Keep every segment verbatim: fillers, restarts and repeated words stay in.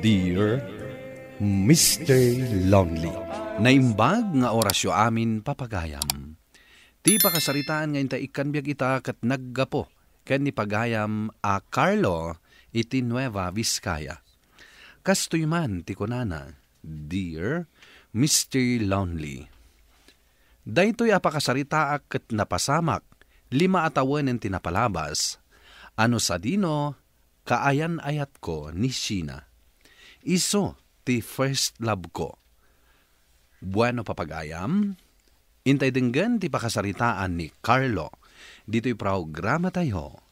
Dear Mister Lonely. Naimbag nga orasyo amin, papagayam. Ti pakasaritaan nga inta ikkan biag ita ket naggapu ken ni pagayam a Carlo iti Nueva Vizcaya. Kastoy man ti kunana, "Dear Mister Lonely." Daytoy a pakasaritaak ket napasamak, lima a tawenen ti napalabas. Ano sadino, kaayan-ayatko ni Sheena. Isu ti first love ko. Bueno, papagayam, intay denggen ti pakasaritaan ni Carlo ditoy programa tayo,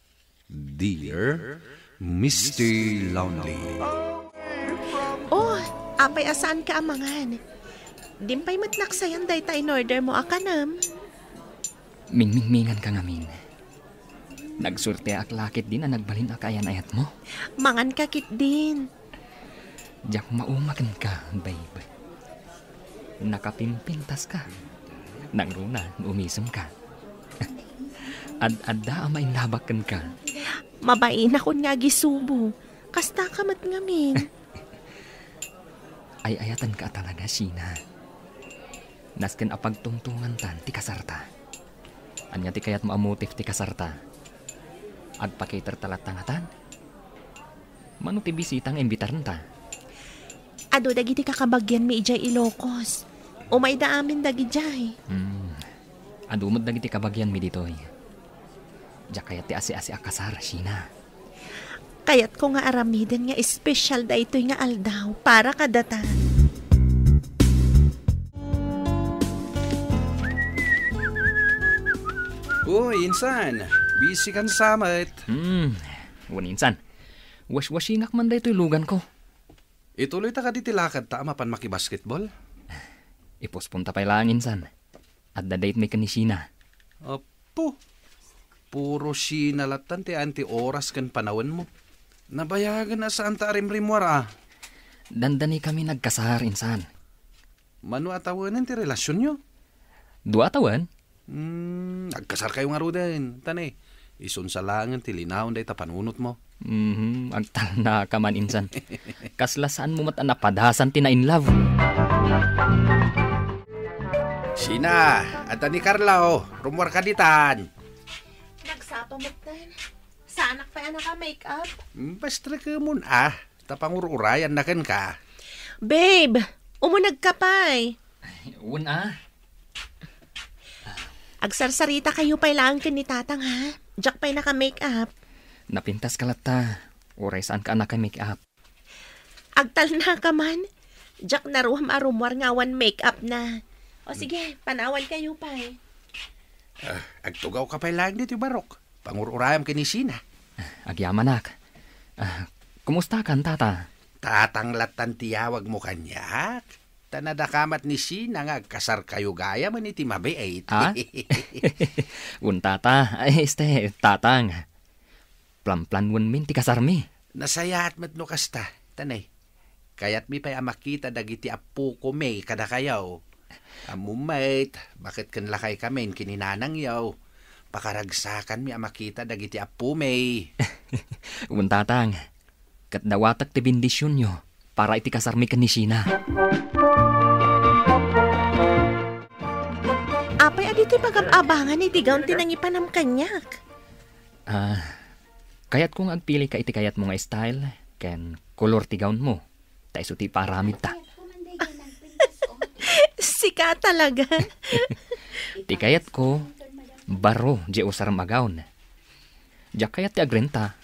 Dear Mister Lonely. Oh, apay a saan ka amangan? Dimpay met naksayan dayta in order mo a kanem. Mingmingmingan ka ngamin. Nagsuerteak la ketdin a nagbalin a kaayan-ayatmo. Mangan ka ketdin. Diak mauma kenka, babe. Nakapimpintas ka. Nangruna, umisem ka. Ad-adda a mainlabak kenka. Mabainakon nga agisubo. Kasta ka met ngamin. Ay-ayaten ka talaga, Sheena. Nasken a pagtungtungantan ti kasarta. Ania ti kayatmo a motif ti kasarta? Agpa-cater ta latta ngatan? Mano ti bisita nga imbitarenta? Adu dagiti kakabagianmi idiay Ilocos. Umayda amin dagidiay. Hmm. Adu met dagiti kabagianmi ditoy. Diak kayat ti asi-asi a kasar, Sheena. Kayatko nga aramiden nga espesyal daytoy nga aldaw para kadata. Uy, insan, busy kan sa met. Hmm, wen insan. Waswasinak man daytoy luganko. Ituloy ta kadi ti lakad ta a mapan makibasketball? Ipusponta pay laeng insan. Adda date mi ken ni Sheena. Apo, puro Sheena lattan ti ayan ti oras ken panawenmo. Nabayagen a saanta a rimrimmuar a. Dandani kami nagkasar, insan. Mano a tawenen ti relasionyo? Dua a tawen. Hmm, agkasarkayo ngaruden, ta ne, isunsa laengen ti linaon dayta panunotmo. Mhm, agtalna ka man, insan. Kasla saanmo met a napadasan ti na-in love. Sheena, adda ni Carlo, rummuar ka ditan. Nagsapa met tan. Saanak pay a naka-make up. Hmm, basta kemon a, ta pangur-urayanna kenka. Babe, umunegka pay. Wen a. Agsarsarita kayo pay laeng ken ni Tatang, ha? Diak pay naka-make up. Napintas ka latta. Uray saan ka a naka-make up. Agtalna ka man. Diak naruam a rummuar nga awan make up na. O sige, panawan kayo pay. Ah, agtugaw ka pay laeng ditoy barok. Pangur-urayam ken ni Sheena. Agyamanak. Ah, kumusta kan, Tata? Tatang lattan ti yawagmo kaniak. Ta nadakamat ni Sheena nga agkasarkayo gayam iti mabiit. Ah? Wen, Tata. Ay, este, Tatang. Planplanwenmin ti kasarmi. Nasayaat met no kasta. Ta ne, kayatmi pay a makita dagiti appoko mi kadakayo. Ammom met, baket ken lakaykamin ken ni nanangyo. Pakaragsakanmi a makita dagiti appomi. Wen, Tatang. Ket dawatek ti bendisionyo para iti kasarmi ken ni Sheena. Apay a ditoy pagab-abangan iti gown ti nangipanam kaniak? Ah, kayatko nga agpili ka iti kayatmo nga style ken kolor ti gownmo. Ta isu ti ipaaramidta. Sika talaga. Ti kayatko, baro diay usarem a gown. Diak kayat ti agrenta.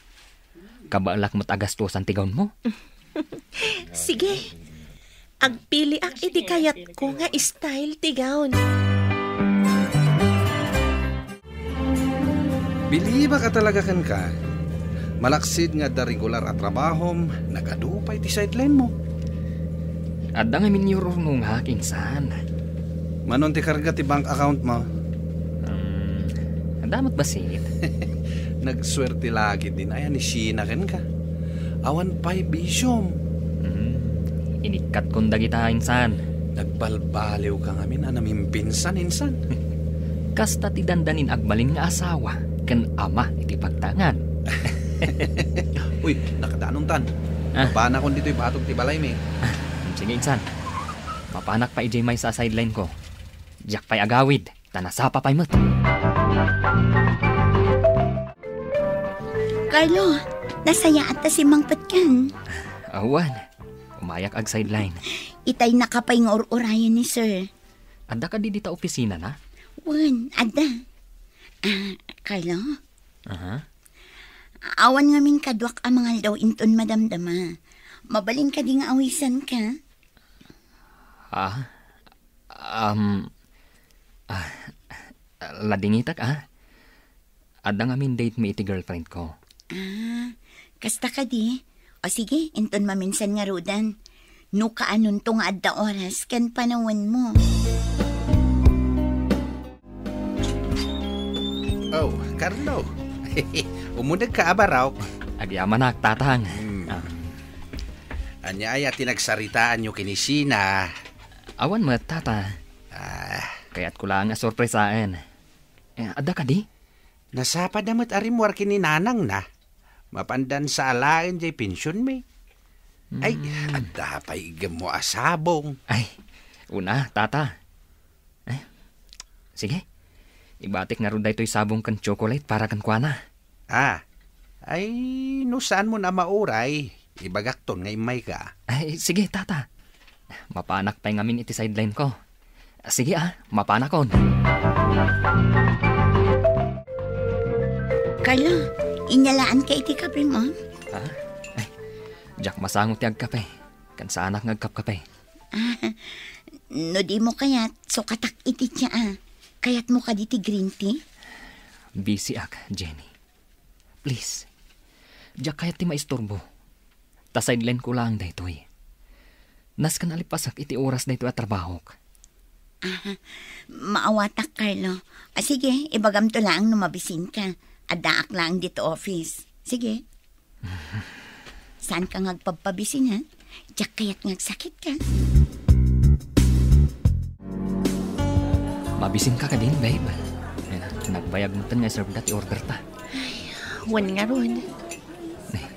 Kabaelak met a gastosan ti gownmo. Sige. Agpiliak iti kayatko nga style ti gown. Bilibak a talaga kenka. Malaksid nga adda regular a trabahom, nagadu pay ti sideline mo. Adda ngamin nga ururnongak, insan. Manon ti karga ti bank account mo? Hmm, adda met bassit. Nagsuerte la ketdin aya ni Sheena kenka. Awan pay bisiom. Hmm, inikkatkon dagita, insan. Nagbalbaliw ka ngamin a namimpinsan, insan. Kasta ti dandanin agbalin nga asawa ken ama iti pagtangan. Uy, nakadanon tan. Ah. Mapanakon ditoy batog ti balaymi. Ah, sige, insan. Mapanak pay idiay maysa a sideline ko. Diak pay agawid, ta nasapa pay met. Carlo, nasayaat ta simmangpetkan. Awan. Umayak ag sideline. Itay nakapay nga ur-urayan ni sir. Adda kadi dita opisina na? Wen, adda. Ah, Carlo? Aha. Awan ngamin kaduak a mangaldaw inton madamdama. Mabalin kadi nga awisanka? Ah, um, ah, ladingitak, ah. Adda ngamin date mi iti girlfriend ko. Ah, kasta kadi? O sige, inton maminsan ngaruden. No kaanonto nga adda oras ken panawenmo. Oh, Carlo. Umudeg ka a barok. Agyamanak, Tatang. Hmm. Ah. Ania aya ti nagsaritaanyo ken ni Sheena? Awan met, Tata. Ah. Kayatko laeng a sorpresaen. Eh, adda kadi? Nasapada met a rimmuar ken ni nanangna. Mapandan sa alaen jay pensionmi. Ay, hmm, adda pay iggemmo a sabong. Ay, una, Tata. Eh, sige. Ibatik ngarud daytoy sabong ken chocolate para kenkuana. Ah, ay, no saanmon a mauray, ibagakton nga immayka. Ay, sige, Tata. Mapanak pay ngamin iti sideline ko. Sige, ah, mapanakon. Carlo, inyalaanka iti kapem? Ah? Ay, diak masango ti agkape. Ken saanak nga agkapkape. Ah, no dimo kayat, sukatak iti tia, ah. Kayatmo kadi ti green tea? Busy ak, Jenny. Please, diak kayat ti maisturbo. Ta sideline ko laeng daytoy. Nasken a lipasek iti oras daytoy a trabahok. Ah, maawatak, Carlo. Ah, sige, ibagamto laeng no mabisinka. Addaak laeng dito office. Sige. Saanka nga agpabpabisin, ha? Diak kayat nga agsakitka. Mabisinka kadin, babe? Eh, nagbayag metten nga iserve da ti order ta. Ay, wen ngarud. Eh,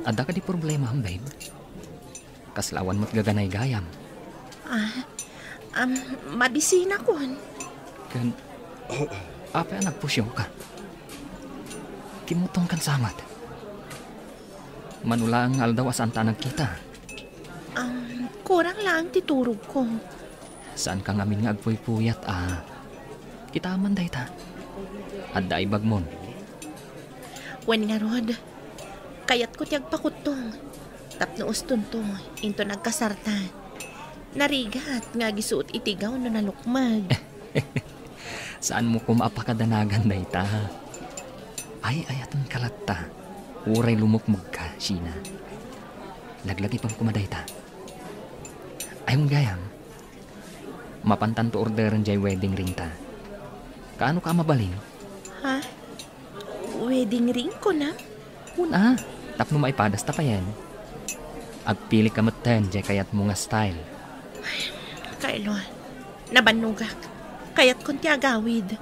adda kadi problema, babe? Kasla awan met gaganaygayam. Ah, am, mabisinakon. Ken, apay a nagpusyawka? Kimmutongkan sa met. Mano laeng nga aldaw a saanta a nagkita? Am, kurang laeng ti turogko. Saanka ngamin nga agpuypuyat a. Kitaem man dayta. Adda ibagmon. Wen ngarud, kayatko ti agpakuttong. Tapno ustonto, inton agkasarta. Narigat nga agisuot iti gaw no nalukmeg. Saanmo koma a pakadanagan dayta? Ay-ayatenka latta. Uray lumukmegka, Sheena. Laglagipem koma dayta. Ay, gayam. Mapantanto orderen jay wedding ring ta. Kaano ka a mabalin? Ha? Wedding ring, kunam? Wen a, tapno maipadasta payen. Agpili ka metten jay kayatmo nga style. Carlo, nabannogak. Kayatkon ti agawid.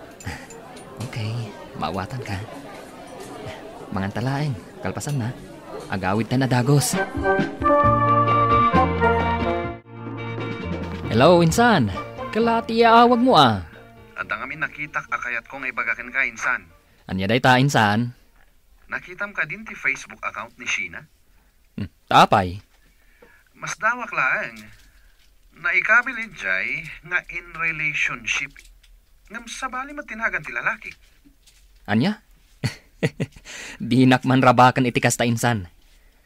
Okay, maawatanka. Manganta laeng, kalpasanna, agawidtan a dagus. Hello, insan. Kella ti iyaawagmo a. Adda ngamin nakitak a kayatko nga ibaga kenka, insan. Ania dayta, insan? Nakitam kadin ti Facebook account ni Sheena? Hmm, ta apay? Masdawak laeng. Naikabil idiay nga in relationship. Ngem sabali met ti nagan ti lalaki. Ania? Dinak man rabaken iti kasta, insan.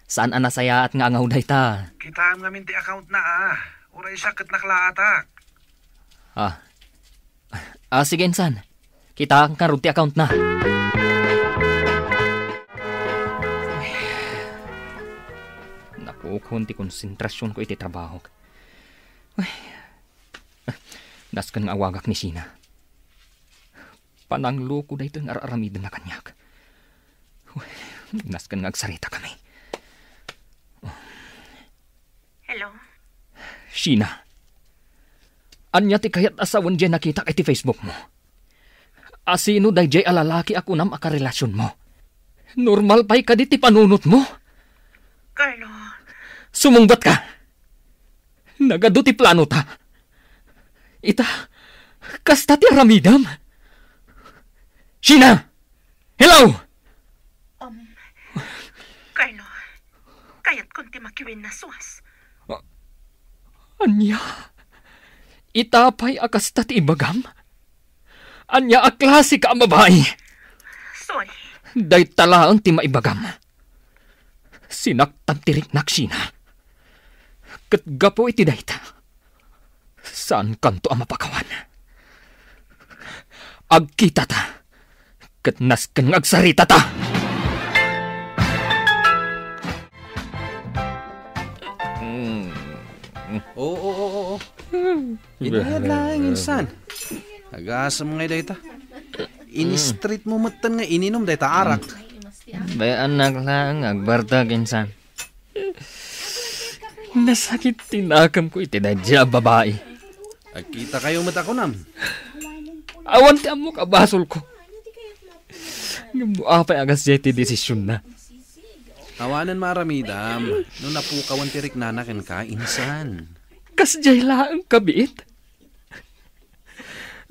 Saan a nasayaat nga angaw dayta. Kitaem ngamin ti account na a. Uray siak ket naklaatak. Ah. Ah, sige, insan. Kitaak ngarud ti account na. Napukon ti konsentrasionko iti trabahok. Ay. Nasken nga awagak ni Sheena. Panangloko daytoy nga ar-aramidenna kaniak. Nasken nga agsaritakami. Hello? Sheena, ania ti kayat a sawen diay nakitak iti Facebook mo? Asino daydiay a lalaki a kunam a karelasionmo? Normal pay kadi ti panunotmo? Carlo. Sumungbat ka! Nagadu ti planota. Ita, kasta ti aramidem. Sheena! Hello! Um, Carlo, kayatkon ti makiwin a suas. A-, ania? Ita pay a kasta ti ibagam? Ania a klase ka a babai? Sorry. Dayta laeng ti maibagam. Sinaktan ti riknak, Sheena. Ket gapu iti dayta, saankanto a mapakawan. Agkitata, ket nasken nga agsaritata. Mm. Oo, oo, oo. Inayad laeng, insan. Agasem ngay dayta. Ini-treat mo metten nga ininom dayta arak. Bay-annak laeng nga agbartek, insan. Nasakit ti nakemko iti daydiay a babai. Agkitakayo met a kunam. Awan ti ammok a basolko. Ngem no apay a kasdiay ti desisionna? Awanen maaramidam no napukawan ti riknana kenka, insan. Kasdiay laeng, kabiit.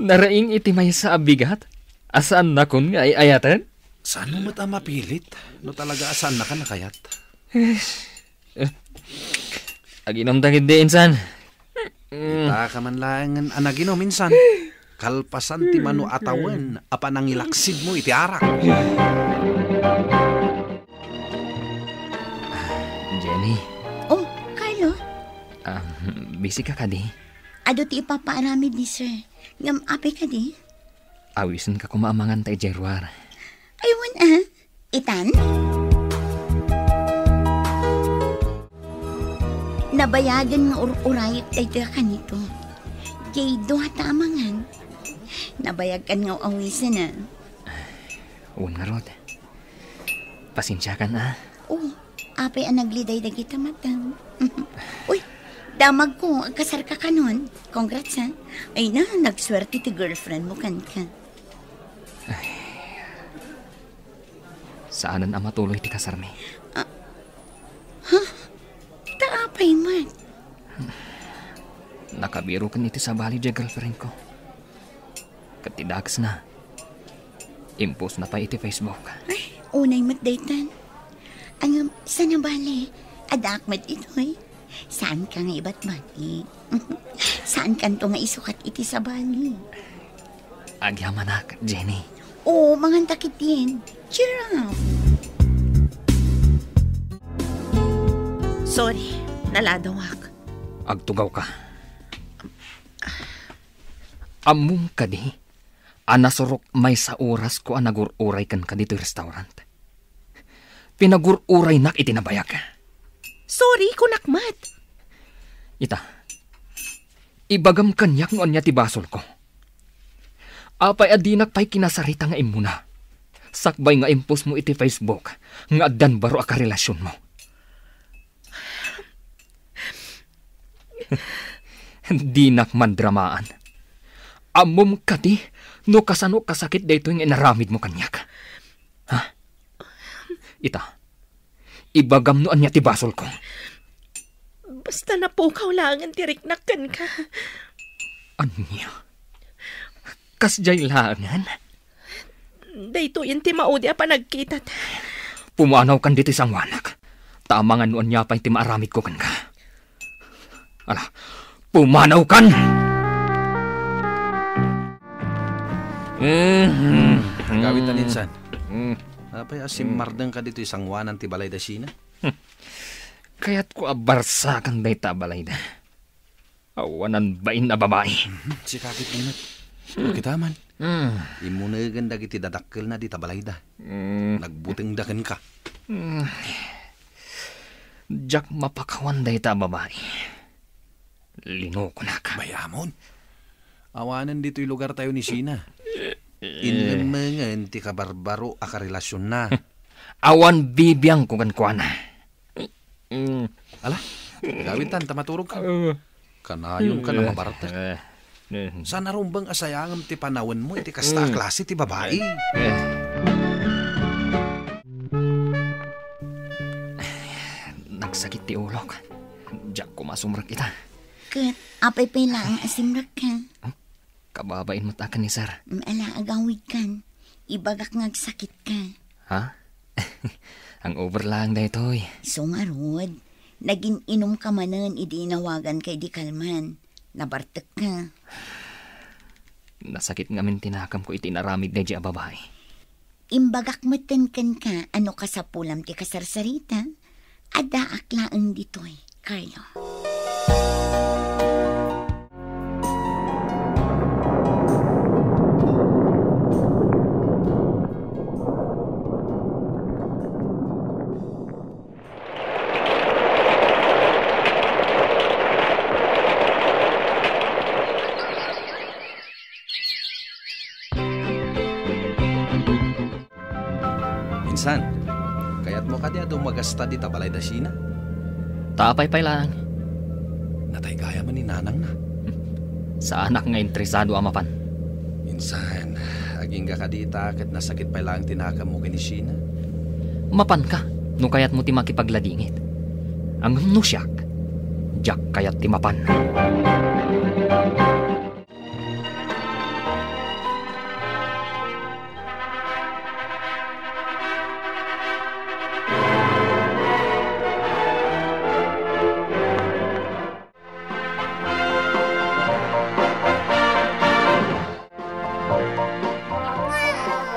Naraing iti maysa a bigat a saannakon nga ay-ayaten? Saanmo met a mapilit no talaga a saannaka nakayat? Eh, eh, aginomta ketdi, insan. Mm. Ita ka man laengen a naginom, insan. Kalpasan ti mano a tawen a panangilaksidmo iti arak. Jenny. Oh, Carlo. Ah, busy ka kadi? Adu ti ipapaaramid ni sir. Ngem apay kadi? Awisenka koma a manganta idiay ruar. Ay, wen a. Itan? Nabayagen nga ur-urayek daytoy a kanito. Diay duata a mangan. Nabayagkan nga awisen a. Wen ngarud. Pasensiakan a. Oh, apay a nagliday dagita matem. Uy, damagko, agkasarka kanon. Congrats, ha? Ay na, nagsuerte ti girlfriend mo kenka. Ay. Saanen a matuloy ti kasarmi. Ah, ha? Ta apay met? Nakabiroken iti sabali diay girlfriendko. Ket ti dakesna, impostna pay iti Facebook. Ay, unay met daytan. Ngem, saan a bale, addaak met ditoy. Saanka nga ibatbati. Saankanto nga isukat iti sabali. Agyamanak, Jenny. Oo, manganta ketdin. Cheer up! Sorry, naladawak. Agtugawka. Ammom kadi a nasurok maysa orasko a nagur-uray kenka ditoy restaurant? Pinagur-uraynak iti nabayag. Sorry, kunak met. Ita, ibagam kaniak no ania ti basolko. Apay a dinak pay kinasarita nga immuna, sakbay nga impostmo iti Facebook nga addan baro a karelasionmo? Dinak mandramaan. Ammom kadi no kasano kasakit daytoy nga inaramidmo kaniak? Ha? Ita, ibagam no ania ti basolko. Basta napukaw laengen ti riknak kenka. Ania? Kasdiay laengen? Daytoyen ti maudi a panagkitat. Pumanawkan ditoy sangoanak. Ta amangan no ania pay ti maaramidko kenka. Ala, pumanawkan! Mhm. Agawidtan, insan. Mm. Apay a simmardengka ditoy sangoanan ti balayda, Sheena? Hmm. Kayatko a barsakan dayta a balayda. Awanan bain a babai. Mhm. Sika ketdi met. Kita man. Mm. Immunegen dagiti dadakkelna dita balayda. Mm. Nagbutengda kenka. Mm. Diak mapakawan dayta a babai. Linukonak. Bay-amon. Awanen ditoy lugartayo ni Sheena. Inlemmengen ti kabarbaro a karelasionna. Awan bibiangko kenkuana. Mm. Ala, agawidtan ta maturogka. Uh. Kanayonka a mabartek. Eh, eh. Saan a rumbeng a sayangem ti panawenmo iti kasta a klase ti babai? Eh. Sakit ti ulok. Diak koma sumrek ita. Ket apay pay laeng a simrekka? Kababain met a ken ni Sir. Mm, ala, agawidkan. Ibagak nga agsakitka. Ha? Ang over lang daytoy. Isu ngarud, nagin-inumka manen idi inawaganka idi kalman. Nabartekka. Nasakit ngamin ti nakemko iti inaramid daydi a babai. Imbagak metten kenka a no kasapulam ti kasarsarita, addaak laeng ditoy, Carlo. Insan, kayatmo kadi a dumagasta dita balay da Sheena? Ta apay pay laeng? Natay gayam ni nanangna. Saanak nga interesado a mapan. Insan, agingga kadi ita ket nasakit pay laeng ti nakemmo ken ni Sheena? Mapanka, no kayatmo ti makipagladingit. Ngem no siak, diak kayat ti mapan.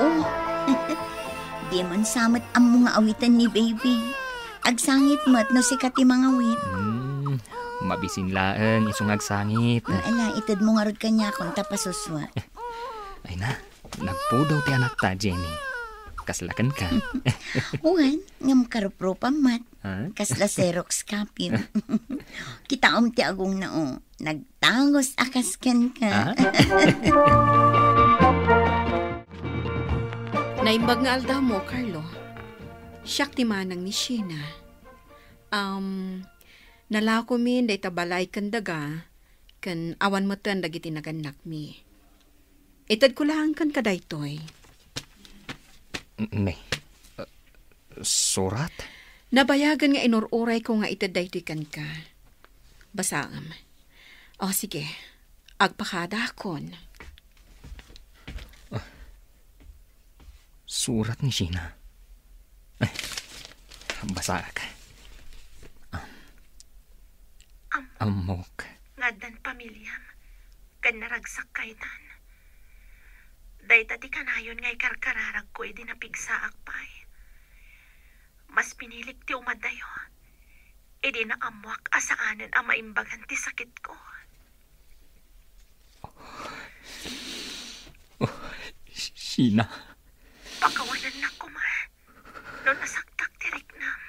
Oh, di man sa met ammo nga awiten ni baby. Agsangit met no sika ti mangawit. Hmm, mabisin laeng isu nga agsangit. Ang ala, itedmo ngarud kaniakon ta pasuswak. Ay na, nagpudaw ti anakta, Jenny. Kasla kenka. Wen, ngem karuprupam met. Ha? Kasla Xerox copy. Kitaem ti agongna, o. Nagtangos a kas kenka. Ha? Naimbag nga aldawmo, Carlo. Siak ti manang ni Sheena. Um, nalakomin dayta balay ken daga, ken awan metten dagiti nagannakmi. Itedko laeng kenka daytoy. N-, ne. Uh, surat? Nabayagen nga inur-urayko nga ited daytoy kenka. Basaem. O, sige. Agpakadakon. Ah. Surat ni Sheena. Ay, basaak. Am-, Ammok. Nga addan pamiliam, ken naragsak kaytan. Dayta ti kanayon nga ikarkararagko idi napigsaak pay. Mas pinilik ti umadayo, idi naammoak a saanen a maimbagan ti sakitko. Oh, Sheena. Pakawanannak koma no nasaktak ti riknam.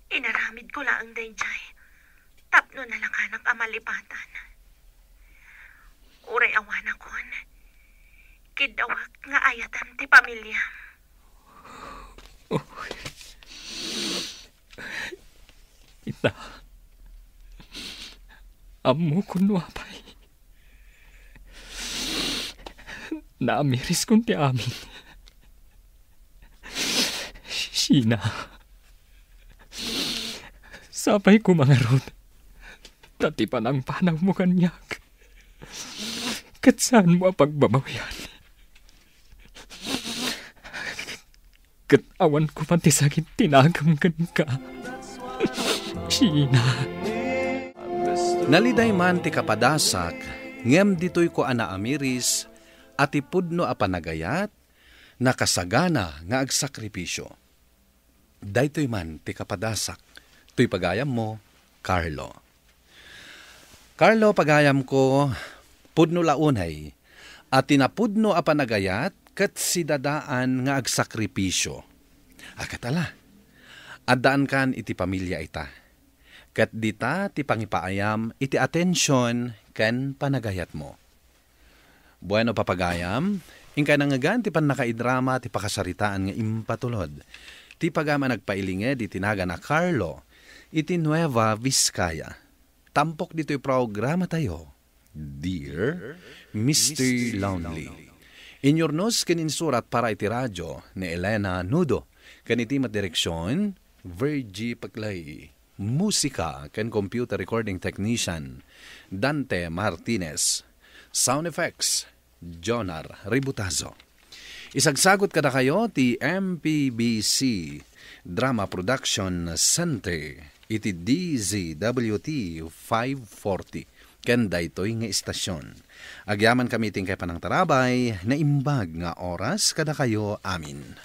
Inaramidko laeng daydiay tapno nalakanak a malipatan. Uray awanakon, kiddawak nga ayatem ti pamiliam. Oh. Ita, ammokon no apay. Naamiriskon ti amin. Sheena, sapay koma ngarud, ta ti panangpanawmo kaniak ket saanmo a pagbabawian. Ket awan koma ti sakit ti nakem kenka, Sheena. Naliday man ti kapadasak, ngem ditoyko a naamiris a ti pudno a panagayat, nakasagana nga agsakripisio. Daytoy man ti kapadasak, toy pagayammo, Carlo. Carlo, pagayamko, pudno la unay a ti napudno a panagayat ket sidadaan nga agsakripisio. A ket ala, addaankan iti pamilia ita, ket dita ti pangipaayam iti atension ken panagayatmo. Bueno, papagayam, inkay nangngegan ti pannakaidrama ti pakasaritaan nga impatulod ti pagayam a nagpailinged iti nagan a Carlo iti Nueva Vizcaya. Tampok ditoy programatayo, Dear Mister Lonely. Inyurnos ken insurat para iti radio ni Elena Nudo, ken iti met direksion, Virgie Paclay. Musika ken computer recording technician, Dante Martinez. Sound effects, Jonar Ributazo. Isagsagot kadakayo ti M P B C Drama Production Center iti D Z W T five forty ken daytoy nga istasyon. Agyaman kami ti inkay panangtarabay, naimbag nga oras kadakayo amin.